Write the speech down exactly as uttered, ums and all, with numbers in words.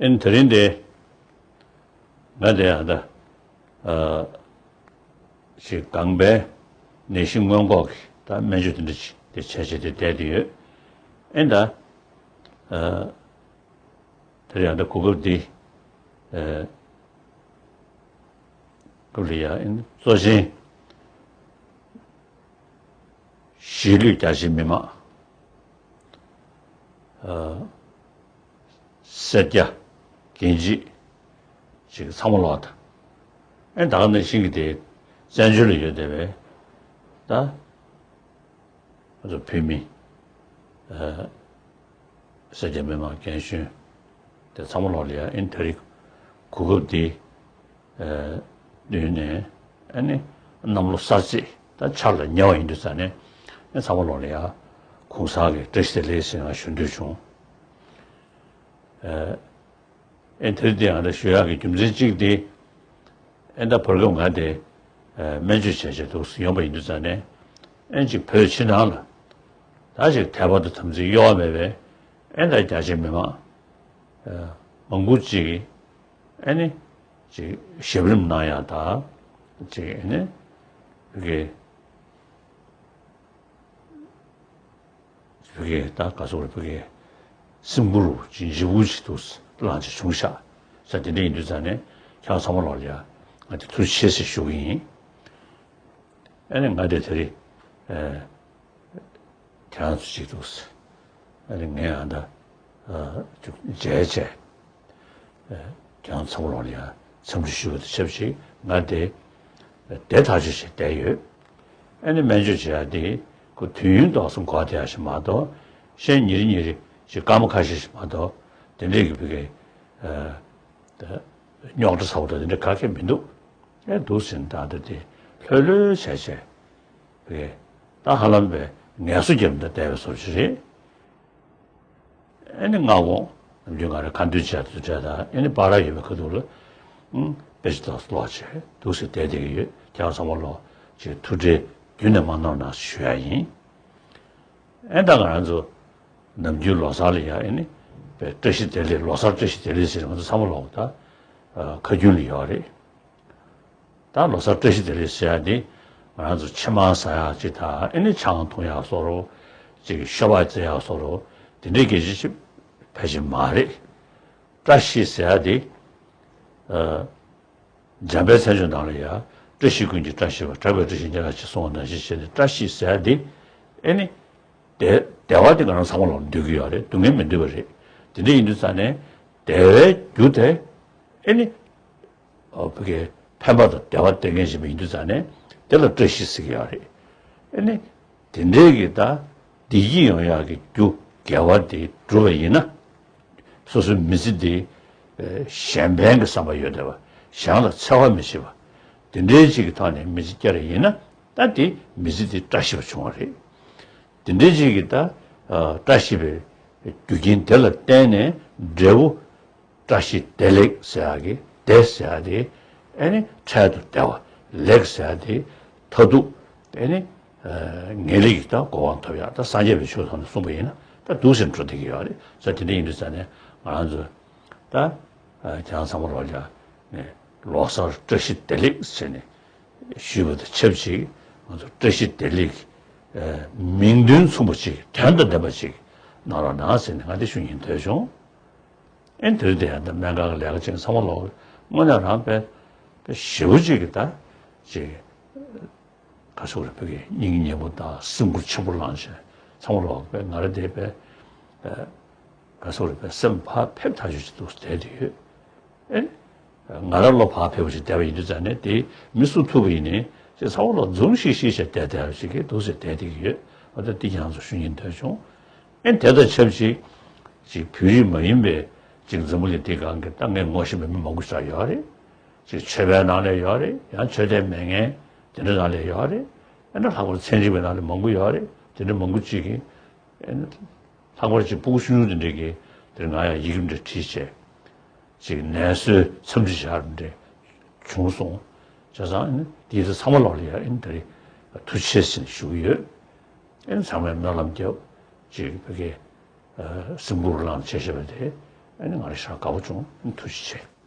ཨེ་ནི་དེ་རིང་དེ་ང་དེ་ཡང་ད་ཨ་ཅིག་ལྒང་པའི་ནད་གཞི་སྔོན་འགོག་གི་ད་སྨན་བཅོས་དེ་འདྲ་ཅིག་དེ་བྱས་བྱས་དེ་བསྡད་དེ་ཡོད། ཨེ་ནི་ད་ཨ་དེ་རིང་ཡང་ད་གོ་སྐབས་འདི་ཨ་སྐབས་ལ་ཡ་ཨེ་ནི་གཙོ་ཆེན་གཞིས་ལུས་རྒྱ་ཆེའི་མི་མང་ཨ་སེར་སྐྱ་རྒན་བྱིས་ཅིག་ཚང་མ་ལོག་དང་། ཨེ་ད་ག་ནང་བཞིན་གྱི་དེ་བཙན་བྱོལ་ལ་ཡོད་བསྡད་པའི་ད་ང་ཚོ་བོད་མི་ཨ་སེར་སྐྱ་མི་མང་རྒན་གཞོན་དེ་ཚང་མ་ལོག་ལ་ཡ་ཨེ་ནི་དེ་རིང་གོ་སྐབས་འདི་ཨ་བསྟུན་ནས་ཨ་ནི་གནམ་ལོ་གསར་ཚེས་ད་འཆར་ལ་ཉེ་བ་ཡིན་དུས་ཙང་ནས་ཨེ་ཚང་མ་ལོག་ལ་ཡ་གུང་སེང་གི་བཀྲ་ཤིས་བདེ་ལེགས་ཟེར་ང་ཞུ་འདོད་བྱུང་། ཨ་ཨེ་དེར་དེ་ང་ད་ཞུ་ཡག་གི་རྒྱུ་མཚན་གཅིག་དེ་ཨེ་ད་བར་སྐབས་ང་དེ་ཨ་སྨན་བཅོས་བྱས་བྱས་འདུག་ཡོང་པ་ཡིན་དུས་ཙང་ནས་ཨེ་ཅིག་བོད་ཕྱི་ནང་ལ་ད་ཅིག་དད་པ་དང་དམ་ཚིག་གཡོ་བ་མེད་པའི་ཨེ་ད་རྒྱ་ཆེའི་མི་མང་ཨ་མང་པོ་ཅིག་གིས་ཨེ་ནི་ཅིག་ཞབས་རིམ་གནང་ཡག་དང་ཅིག་ཨེ་ནི་བོད་ཀྱི་བོད་ཀྱི་ད་ག་ཟེར་དགོས་རེད། བོད་ཀྱི་སེམས་ཁུར་ཅིག་འཇིགས་སྐུལ་ཅིག་འདུག་བླངས་ཅིག་བྱུང་ཤག་ས། དེ་འདྲ་ཡིན་དུས་ཙང་ནས་ཁྱེད་རང་ཚང་མ་ལོག་ལ་ཡ་ང་དེ་ཐུགས་རྗེ་ཆེ་ཟེར་ཞུ་གི་ཡིན། ཨ་ནི་ང་དེ་དེ་རིང་ཨ་ཁྱེད་རང་ཚོ་ཅིག་འདུག་ས། ཨ་ནི་ངས་ཨ་ད་ཨ་ཅིག་མཇལ་བྱས། ཨ་ཁྱེད་རང་ཚང་མ་ལོག་ལ་ཡ་འཚམས་འདྲི་ཞུ་བ་དང་ཆབས་ཅིག་ང་དེ་བསྡད་ཐག་ཆོད་བྱས་བསྡད་ཡོད། ཨ་ནི་སྨན་བཅོས་བྱེད་ཡ་དེ་ཁོ་དུས་ཡུན་ཏོག་ཙམ་འགོར་བསྡད་ཡ་ཞིག་མ་གཏོགས་གཞན་ཉིན་རེ་ཉིན་རེ་ཅིག་སྐར་མ་ཁ་ཤས་ཤིག་མ་གཏོགས་དེ་འདྲས་ཀྱི་བོད་ཀྱི་ཨ་ད་རྙོག་དྲ་ཚ་པོ་དང་དེ་འདྲ་ག་གེ་མི་འདུག་ཨེ་འདུག་ཟིན་ད་ལྟ་དེ་ལྷོད་ལྷོད་བྱས་བྱས་བོད་ཀྱི་ད་ཧ་ལམ་པའི་ངལ་གསོ་རྒྱབ་ན་བསྡད་པའི་བཟོ་ཅིག་རེད། ཨེ་ནི་སྔ་དགོང་ནམ་རྒྱུན་ང་རང་ཁ་འདོན་བྱས་དུས་འཕྲལ་དང་ཨེ་ནི་པར་ཡོད་པའི་ཁ་ཐུག་ལ་ཨང་དཔེ་ཆ་ཏོག་ཙམ་ཀློག་བྱས་འདུག་སེ་བསྡད་བསྡད་ཀྱི་ཡོད། ཁྱེད་རང་ཚང་མ་ལོག་ཅིག་ཐུགས་ཁྲལ་རྒྱུན་ནས་མ་གནང་རོགས་གནང་ཞུ་ཡ་ཡིན། ཨེ་ད་ང་རང་ཚོ་ནམ་རྒྱུན་ལོ་གསར་ལ་ཡ་ཨེ་ནི་དཔེ་བཀྲ་ཤིས་བདེ་ལེགས་ལོ་གསར་བཀྲ་ཤིས་བདེ་ལེགས་ཟེར་ང་ཚོ་ཚང་མ་ལོག་ད་ཁ་རྒྱུན་ལ་ཡོད་རེད། ད་ལོ་གསར་བཀྲ་ཤིས་བདེ་ལེགས་ཟེར་ཡ་འདི་ང་རང་ཚོ་ཕྱེ་མར་ཟ་ཡག་ཅིག་དང་ཨེ་ནི་ཆང་འཐུང་ཡག་བཟོ་འདྲ་ཅིག་ཤོ་སྦག་རྩེ་ཡག་བཟོ་འདྲ་དེ་འདྲའི་སྐད་ཆ་ཅིག་ཕལ་ཆེར་མ་རེད། བཀྲ་ཤིས་ཟེར་ཡ་འདི་ཨ་འཇམ་དཔལ་མཚན་བརྗོད་ནང་ལ་ཡ་བཀྲ་ཤིས་ཀུན་གྱི་བཀྲ་ཤིས་པ་གྲགས་པའི་བཀྲ་ཤིས་སྙན་གྲགས་ཆེ་གསུངས་པ་ནང་བཞིན་བྱས་ནས་བཀྲ་ཤིས་ཟེར་ཡ་འདི་ཨེ་ནི་བདེ་བདེ་བ་འདི་ང་རང་ཚང་མ་ལོག་འདོད་ཀྱི་ཡོད་རེད། སྡུག་བསྔལ་མི་འདོད་པ་རེད། དེ་འདྲ་ཡིན་དུས་ཙང་ནས་བདེ་བའི་རྒྱུ་དེ་ཨེ་ནི་ཨ་བོད་ཀྱི་ཕན་པ་དང་བདེ་བ་སྟེར་མཁན་ཞིག་ཡིན་དུས་ཙང་ནས་དེ་ལ་བཀྲ་ཤིས་ཟེར་གྱི་ཡོད་རེད། ཨེ་ནི་དེ་འདྲའི་གི་ད་བདེ་སྐྱིད་ཡོང་ཡག་གི་རྒྱུ་དགེ་བ་དེ་བསྒྲུབས་པ་ཡིན་ན་སོ་སོའི་མི་ཚེ་འདི་ཨ་གཞན་ཕན་གྱི་བསམ་པ་ཡོད་བསྡད་པ། གཞན་ལ་འཚེ་བ་མི་བྱེད་པ། དེ་འདྲའི་ཅིག་གི་ཐོག་ནས་མི་ཚེ་སྐྱེལ་བ་ཡིན་ན་ད་དེ་མི་ཚེ་འདི་བཀྲ་ཤིས་པ་བྱུང་བ་རེད། དེ་འདྲའི་ཅིག་གི་ད་ཨ་བཀྲ་ཤིས་པའི་རྒྱུ་རྐྱེན་དེ་ལ་བརྟེན་ནས་འབྲས་བུ་བཀྲ་ཤིས་བདེ་ལེགས་ཟེར་ཡག་གི་བདེ་ཟེར་ཡག་དེ་ཨེ་ནི་འཕྲལ་དུ་བདེ་བ། ལེགས་ཟེར་ཡག་དེ་མཐར་ཐུག་ཨེ་ནི་ཨ་ངེས་ལེགས་ཀྱི་ད་གོ་འཕང་ཐོབ་ཡག་ད་སངས་རྒྱས་པའི་ཆོས་ཐོག་ནས་གསུངས་པ་ཡིན་ན་ད་འདུག་སེ་འགྲོ་བསྡད་ཀྱི་ཡོད་རེད། ས་དེ་འདྲ་ཡིན་དུས་ཙང་ནས་ང་རང་ཚོ་ད་ཨ་ཁྱེད་རང་ཚང་མ་ལོག་ལ་ནས་ལོ་གསར་བཀྲ་ཤིས་བདེ་ལེགས་ཟེར་ནས་ཞུས་པ་དང་ཆབས་ཅིག་ང་ཚོ་བཀྲ་ཤིས་བདེ་ལེགས་ཨ་མིང་དོན་མཚུངས་པ་ཅིག་དོན་དང་ལྡན་པ་ཅིག་གནང་རོགས་གནང་ཟེར་ནས་ང་འདི་ཞུ་སྙིང་འདོད་བྱུང་། ཨེ་དེར་དེ་ཡང་ད་སྨན་ཁང་གི་ལས་ཀ་བྱེད་མཁན་ཚང་མ་ལོག་དངོས་གནས་རང་དཔེ་དཔེ་ཞེ་པོ་ཅིག་གི་ད་ཅིག་ག་ཟེར་དགོས་རེད། བོད་ཀྱི་སྙིང་ཉེ་པོ་དང་སེམས་ཁུར་ཆེན་པོ་བླངས་བྱས་ཚང་མ་ལོག་དཔེ་ང་རང་དེ་དཔེ་ག་ཟེར་དགོས་རེད། དཔེ་སེམས་ཕར་ཕེབས་ཐག་ཆོད་ཅིག་འདུག་བསྡད་དེ་ཡོད། ཨེ་ང་རང་བློ་ཕར་ཕེབས་པ་ཞིག་བསྡད་པ་ཡིན་དུས་ཙང་ནས་དེ་མི་སུ་ཐུག་པ་ཡིན་ནའི་ཅིག་ཚང་མ་ལོག་འཛུམ་ཤིག་ཤིག་བྱས་བསྡད་བསྡད་པ་ཞིག་གིས་འདུག་སེ་བསྡད་བསྡད་ཀྱི་ཡོད། འོ་ད་འདི་ཁྱེད་རང་ཚོ་ཞུ་སྙིང་འདོད་བྱུང་། ཨེ་དེ་དང་ཆབས་ཅིག་ཅིག་བོད་རིགས་མ་ཡིན་པའི་ཅིག་འཛམ་བུ་གླིང་འདི་སྒང་གི་ད་ངས་ངོ་ཤེས་པའི་མི་མང་པོ་ཞིག་ཡོད་རེད། ཅིག་ཆོས་པའི་ནང་ལ་ཡོད་རེད། ཡང་ཆོས་དད་མེད་མཁན་དེ་འདྲ་ནང་ལ་ཡོད་རེད། ཨེ་ན་ལྷག་པར་ཚན་རིག་པའི་ནང་ལ་མང་པོ་ཡོད་རེད། དེ་འདྲ་མང་པོ་ཅིག་གིས་ཨེ་ན་ལྷག་པར་ཅིག་སྤུ་གུ་ཆུང་ཆུང་དེ་འདྲས་ཀྱིས་དེར་ང་ཡང་ཡི་གེ་འདྲ་བྲིས་བྱས། ཅིག་ནད་གསོའི་འཚམས་འདྲི་བྱ་རུ་འདྲ་བྱུང་སོང་། བྱས་ཙང་ཨ་ནི་དེའི་ཚེ་ཚང་མ་ལོག་ལ་ཡ་ཨ་ནི་ད་རེས་ཐུགས་རྗེ་ཆེ་ཟེར་ཞུ་གི་ཡོད། ཨ་ནི་ཚང་མས་སྨོན་ལམ་རྒྱབ། ཅིག་བོད་སྐད་སེམས་ཁུར་བླངས་བྱས་བྱས་པ་དེ་ ཨ་ནི་ང་རང་ཞེ་དྲག་དགའ་པོ་བྱུང་། ཐུགས་རྗེ་ཆེ།